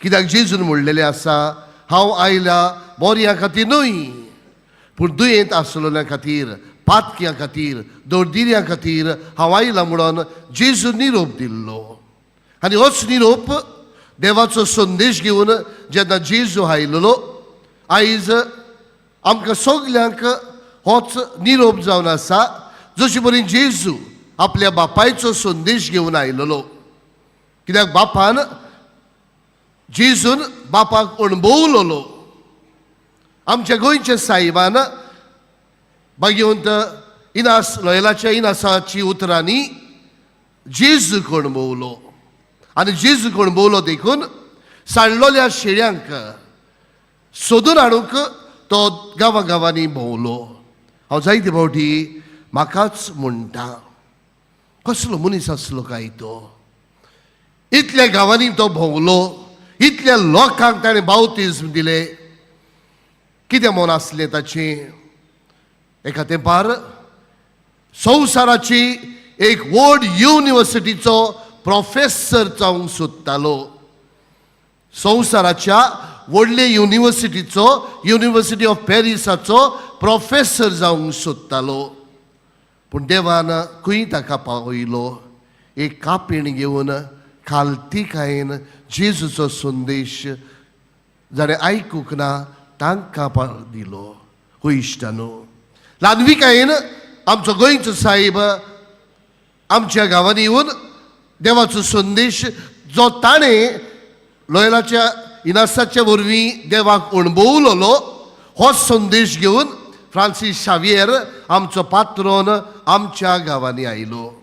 कित्याक जेजून म्हणलेलें आसा, हांव आयला बोरया खातीर न्हय, पूण दुयेंत आसलेल्या खातीर, पातक्यां खातीर, दळदिऱ्यां खातीर हांव आयला म्हणून जेजून निरोप दिल्लो. आनी होच निरोप देवाचो संदेश घेवन जेन्ना जेजू आयलेलो, आयज आमकां सगल्यांक होच निरोप जावन आसा. जशी बरी जेजू आपल्या बापायचो संदेश घेवन आयलेलो, कित्याक बापान, जेजून बापाक अणभवलोलो. आमच्या गोंयच्या साहेबान भाग्यवंत इनास लोयलाच्या इनासाची उतरांनी जेजूक अणभवलो आनी जेजूक अणभवलो देखून सांडलोल्या शेळ्यांक सोदून हाडूंक तो गांवा गांवांनी भोंवलो. हांव जायते फावटी म्हाकाच म्हणटा, कसलो मनीस आसलो काय तो? इतल्या गांवांनी तो भोंवलो, इतल्या लोकांक ताणें बावतिज्म दिले, कितें मन आसलें ताचें? एका तेंपार संवसाराची एक व्हड युनिवर्सिटीचो प्रोफेसर जावंक सोदतालो. संवसाराच्या व्हडले युनिवर्सिटीचो, युनिवर्सिटी ऑफ पॅरिसाचो प्रोफेसर जावंक सोदतालो. पूण देवान खंय ताका पावयलो? एक कापीण घेवन खालतीकायेन जेजूचो संदेश जाणें आयकूंक ना तांकां दिलो. हो इश्टानो, ल्हानविकायेन आमचो गोंयचो साहेब आमच्या गांवांनी येवन देवाचो संदेश जो ताणें लोयलाच्या इनासाच्या वरवीं देवाक अणभवलोलो, हो संदेश घेवन फ्रांसीस शावियर आमचो पात्रोन आमच्या गांवांनी आयलो.